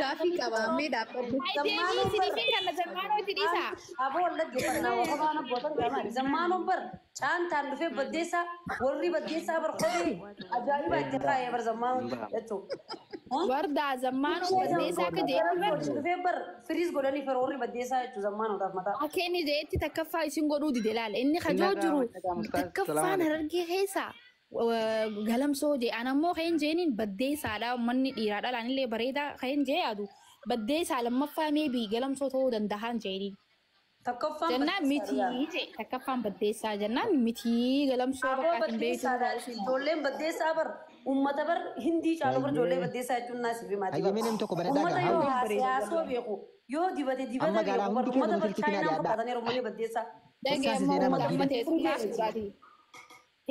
Gaafii qaba mee dhaabbadhu. Ay deebii isiniifin kana zammaanootti dhiisa. Aboo wal dhaggeeffannaa waa kophaan abbootan gaamaadha. Zammaanoon bar caantaan dhufee baddeessaa warri baddeessaa bar kophee ajaa'iba itti kaa'ee bar zammaanoon jechuudha. Wardaa zammaanoo baddeessaa akka jeetti bar. Dhufee bar firiis godhanii fira warri baddeessaa jechuudha zammaanoodhaaf mataa. Akka inni jeetti takkaffaa isin godhuu dide laala. Inni kajoo jiru takkaffaan harargee keessa galamsoo jee. An ammoo kan jeeniin baddeessaadha. Uummanni dhiiraa dhalaan illee bareedaa kan jee yaadu. Baddeessaa lammaffaa meebii galamsoo ta'uu danda'an jeeniin. Takkaffaan Jennaan mitii jee takkaffaan baddeessaa jennaan mitii galamsoo Aboo bakka hin beektu. baddeessaadha. Ijoolleen baddeessaa bar uummata bar hindii caalu bar ijoollee baddeessaa jechuun naasii fi maatii Hayyamee namni tokko baradhaa Uummata gaa yoo hawwi. haasoo beeku yoo dibate dibata Amma garaa beeku bar hundi uummata keenya bar silkitti chaayinaa naa dhiyaadhaa. fakkaataniiru uummanni baddeessaa. Dhagee Ustaas ammoo seenaa uummata amma masgiida. teessu laaftuudhaati.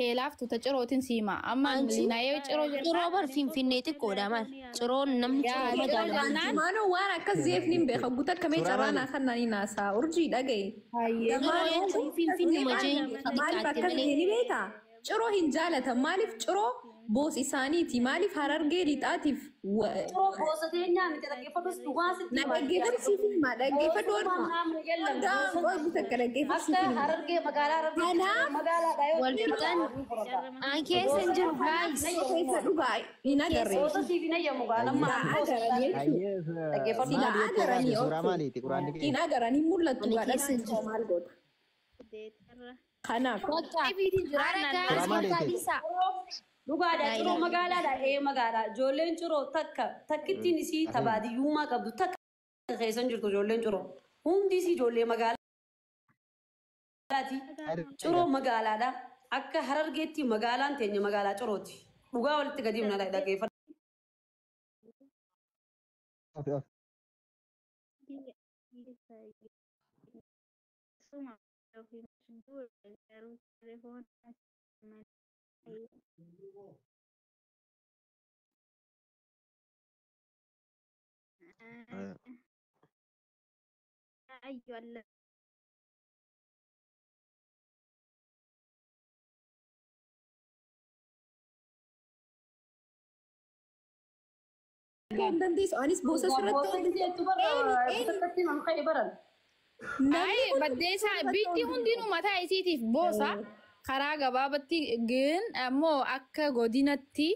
Teelaaftu ta cirootiin siima. Amma naayee ciroo Ciroo jennaan. bar Finfinnee xiqqoodha maal? Ciroon namni Yaa ciroo ciroo magaalaa. jennaan. Maanoo waan akkas zeefni hin beeka guutuu akkamii Suuraa carraa maali? naa kannaan naasaa urjii dhagaye. Hayyee. Ciroo jechuun Finfinnuma jee Maaliif xiqqaatte akkas malee. ni beektaa? Ciroo hin jaalatan maaliif ciroo boos isaaniiti maaliif harargee lixaatiif Ciroo boosatee nyaanni dhaggeeffadhus dhugaa sitti na dhaggeeffadhu siif hima dhaggeeffadhu Boosummaan naamni yallan Waldaan qoodi takka dhaggeeffadhu siif Akka hima. harargee magaalaa harargee Kanaaf magaalaadha yoo Wal fixan an keessa hin jiru guys. keessa dhugaa hin agarre. Boosa siif hin ayyamu gaa nama Silaa agaran jechuudha. Hayyee Dhaggeeffadhu. Silaa maali jechuu agaranii barbaade? Suuraa obsu. maaliiti quraanni Hin kee? agaran hin mul'attu Ani gaa keessa hin dhalli jiru. maal goota. Kanaaf. Bakka Eebiitiin ara jiraannaan guys Suuraa bakka maaliiti? dhiisaa. Dhugaadha Laa ciroo ilaaha. magaalaadha ee magaalaa ijoolleen ciroo takka takkittiin isii tabaadiyyummaa qabdu takka keessan jirtu ijoolleen ciroo hundi isii ijoollee magaalaati ciroo magaalaadha akka harargeetti magaalaan teenya magaalaa cirooti dhugaa walitti gadi himna dhaggeeffadhu. Ofi ofi. Hin dandeessu anis boosa sirratti Boosa jettu bara takkittiin ol ka'e baran. namni Ay baddeessaa biitti hundinuu mataa isiitiif boosa karaa gabaabatti gin ammoo akka godinatti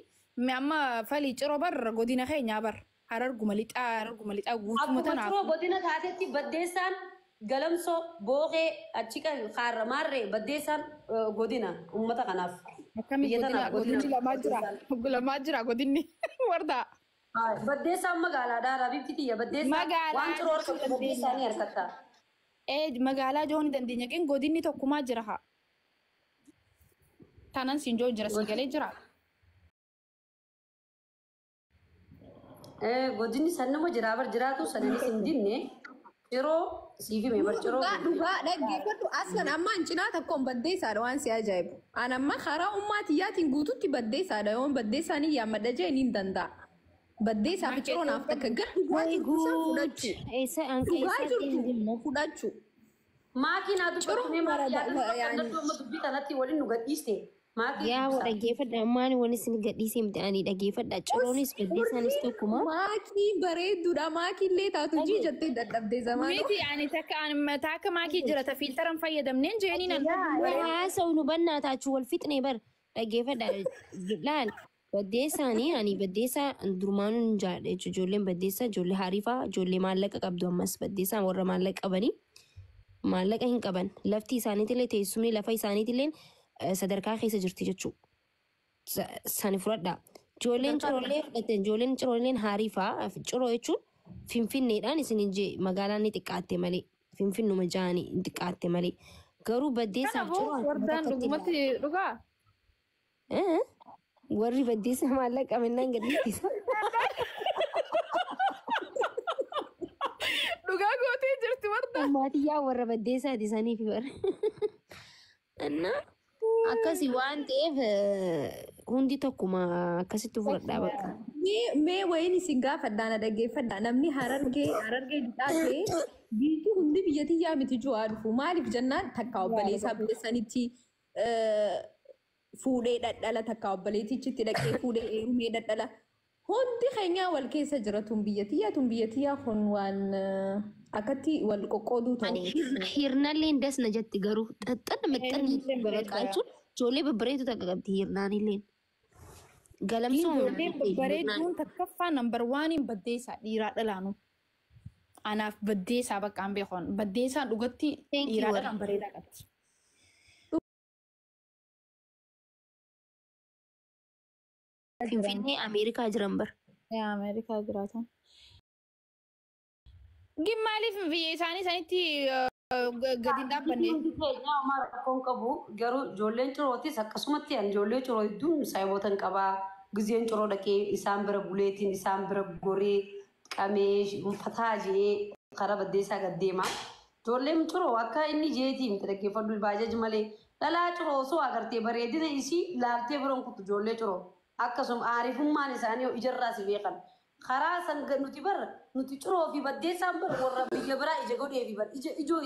amma falii ciroo bar godina keenyaa bar hararguma lixaa hararguma lixaa guutuma Akkuma tanaaf. ciroo godina taatetti baddeessaan galamsoo booqee achi qabi kaarra maarree baddeessaan godina uummata kanaaf. Akkamii Biyya godina tanaaf godina. godinni lamaa jira lamaa jira godinni wardaa. Baddeessaan magaalaadha raabibti tiyya baddeessaan Magaalaa waan ciroo harkattu baddeessaa ni harkatta. Ee magaalaa joo ni dandeenya qin godinni tokkumaa jira haa. Tanan siin joo jira siin galee jira. Godinni san nama jiraa bar jiraatu sananis hin dinne ciroo siif hime bar ciroo. Dhugaa dhugaa dhaggeeffadhu aslan amma an cinaa tokkoon baddeessaadha waan si ajaa'ibu. An amma karaa ummaa tiyyaatiin guututti baddeessaadha yoon baddeessaan hin yaammadha jee ni danda'a. Baddeessaa fi ciroo naaf takka gar dhugaa Way jirtu san good. fudhachuu. Eessa an Dhugaa keessa hin jirtu jirru. fudhachuu. Maakii naa dubbatu Ciroo mee maakii bara yaadatu yaani. amma dubbii kanatti waliin nu gadhiiste. Maakii Yaa dubbisa. dhaggeeffadha ammaan wani isin gadhiisee miti ani dhaggeeffadha. Ciroonis baddeessaanis tokkuma. Maakii bareedduudha maakii illee taatu jii jettee dadhabdee zamaanoo. Miti ani takka ani mataa akka maakii jira ta fiiltaran fayyadamneen jeeniin an. Haasa'u nu bannaa taachuu wal fixnee bar dhaggeeffadha. Laal baddeessaanii ani baddeessaa durmaanuu hin jaalladha jechuudha. Ijoolleen baddeessaa ijoollee hariifaa ijoollee maallaqa qabdu ammas baddeessaan warra maallaqa qabanii maallaqa hin qaban lafti isaaniitillee teessumni lafa isaaniitillee sadarkaa keessa jirti jechuudha. Sani fudhadha. Ijoolleen ciroolee fudhatte ijoolleen cirooleen hariifaa ciroo jechuun finfinneedhaan isin jee magaalaan ni xiqqaatte malee finfinnuma jaanii ni xiqqaatte malee garuu baddeessaaf Kanaafuu ciroo wardaan dhugumatti dhugaa. Warri baddeessa maallaqa qabannaan gadi dhiisa. Dhugaa gootee jirti wardaan. Maatiyyaa warra baddeessaati saniif bara. Innaa akkasi waan ta'eef hundi tokkuma akkasitti fudhadhaa bakka. Mee wayiin isin gaafadhaa na dhaggeeffadhaa namni harargee harargee lixaa ta'e biitti hundi biyya tiyyaa miti ju'aa dhufu maaliif jennaan takka obboleessaa biyya sanitti fuudhee dhadhala takka obboleettichitti dhaqee fuudhee heerumee dhadhala. Hundi keenya wal keessa jira tun biyya tiyyaa tun biyya tiyyaa kun waan akkatti wal qoqqooduu ta'u. Ani hirnallee das na jetti garuu xaxxanna maxxanni bakka jechuun ijoollee babbareedu takka qabdi hirnaanillee. Galamsoo Ijoolleen babbareeduun takkaffaa nambar waaniin baddeessaa dhiiraa dhalaanu. Anaaf baddeessaa bakka an beekon. Baddeessaan dhugatti Thank you, dhiiraa warra. dhalaan bareedaa qabdi. Finfinnee Ameerikaa jiran bara. Yaa Ameerikaa jiraatan. Gin maaliif biyya isaanii sanitti gadi hin dhaabbanne? Homaa rakkoon qabu garuu ijoolleen cirootis akkasumatti ani ijoollee ciroo hedduun saayiboota qabaa. Gizeen ciroo dhaqee isaan bira buleetiin isaan bira goree qamee fataa jee karaa baddeessaa gad deema. Ijoolleen ciroo akka inni jeetii miti dhaggeeffadhu baajaji malee dhalaa ciroo osoo agartee bareedina isii laaltee biroon kuttu ijoollee ciroo akkasuma aarifummaan isaanii ijarraa si beekan. Karaa san nuti barra nuti ciroo fi baddeessaan bara warra biyya biraa ija godhee fi ija ijoo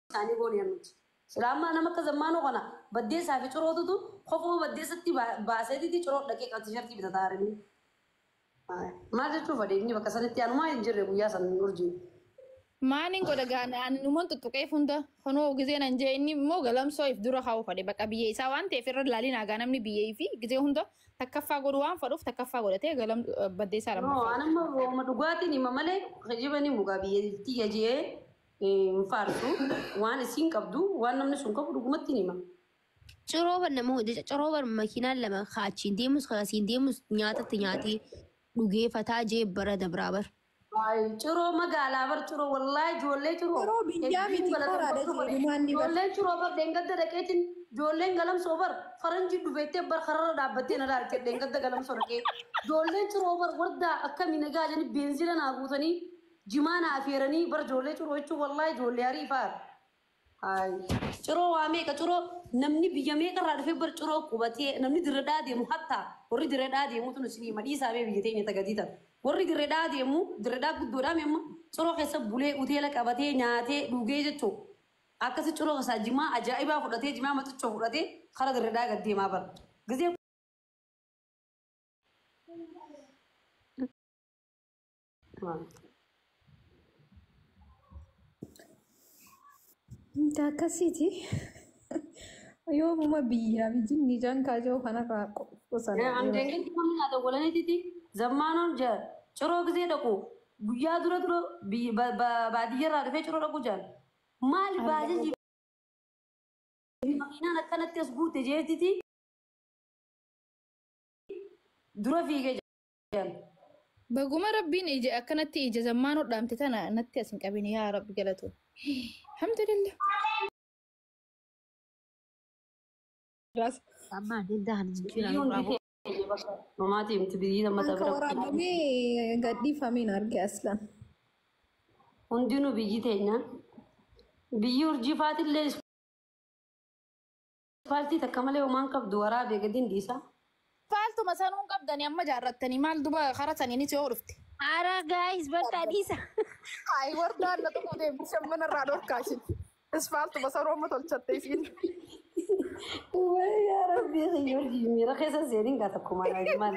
isaanii goone nuti. Silaamaa nama akka zammaanoo kana baddeessaa fi cirootutu kofoo baddeessatti baaseetitti ciroo dhaqee qabdi shartii bitataa arginu. Maal jechuuf adeemni bakka sanitti anumaa hin jirre guyyaa san urjiin. Maaniin godha gaana numan tuttuqeef hunda kunoo gizeen an jee inni immoo galamsoo if dura kaa'u fadhe bakka biyya isaa waan ta'eef irra ilaalin hagaa namni biyyee fi gizee hunda takkaffaa godhu waan fadhuuf takkaffaa godhatee galam baddeessaa No, lammaffaa. anamma rooma dhugaatiin hima malee kijibanii mugaa biyyattii jee hin faarsu waan isiin qabdu waan namni sun qabu dhugumatti hima. Ciroo bar nama hojjecha ciroo bar makiinaan lama kaachiin deemus kaasiin deemus nyaatatti nyaatee dhugee fataa jee bara dabraa bar. Ciroo magaalaa bar ciroo wallaahi ijoollee ciroo. Ciroo biyyaa miti karaadha jedhumaan ni bar. Ijoolleen ciroo bar dheengadda dhaqeetiin ijoolleen galamsoo bar faranjii dhufeettee bar kararra dhaabbattee na laalte dheengadda galamsoo dhaqee. Ijoolleen ciroo bar wardaa akkamii nagaa jedhanii beenzila naa guutanii jimaa naa affeeranii bar ijoollee ciroo jechuun wallaahi ijoollee hariifaa. Ciroo waa meeqa ciroo namni biyya meeqa irraa dhufee bar ciroo qubatee namni dirredhaa deemu hattaa warri dirredhaa deemutu nu sinii madhiisaa bee biyya teenya tagadii ta'a. Warri dirredhaa deemu dirredhaa guddoodhaa meemma ciroo keessa bulee uteela qabatee nyaatee dhugee jechuun akkasi ciroo keessaa jimaa ajaa'ibaa fudhatee jimaa maxichoo fudhatee kara dirredhaa gad deemaa bara. Gizee Inta akkasiiti. Yoomuma biyyaa bijinni ijaan kaajoo kanarraa qosana. Andeenganti namni nyaata walaniititi zammaanoon jaa ciroo gizee dhaqu guyyaa dura dura baadiyyaarraa dhufee ciroo dhaqu jaal maali baajajii makiinaan akkanatti as guute jeetiti dura fiigee jaal. Baguma rabbiin ija akkanatti ija zammaanoo dhaamte tana natti as hin qabin yaa rabbi galatu. Alhamdulillah. Amma adda Biyyi hundi keenya bakka mamaatii miti biyyi nama Kan bira. waraabamee gadhiifameen arge aslan. Hundinuu biyyi teenya. Biyyi urjii faatillee ispaaltii takka malee homaan qabdu waraabee gadi hin dhiisa. Faaltuma sanuun qabdanii amma jaarrattanii maal duba kara saniinis yoo dhufte. Ara gaayis bakka dhiisa. Ay wardaan na tuquu deemti shammana irraa dhorkaashin. Isfaaltuma sanuu amma tolchatte isiin. Yaa Rabbi urjii miira keessa seeniin gaa tokko maal maal.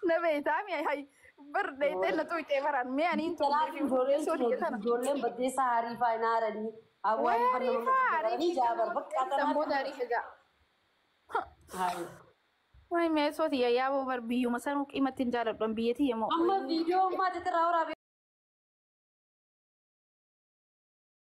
Na beektaa mi'a hay bar dheeytee na tuqxee baraan mi'a aniin Kanaaf tolchee fi ijoolleen tana. ijoolleen baddeessaa hariifaa hin haaranii. Hariifaa Hariifaa jaabar bakka Sammoo taarifa gaa. Waay meesoo tiyya yaaboo bar biyyuma sanuu qimatti hin jaaladhu biyya tiyya moo. Amma viidiyoo maatii irraa waraabee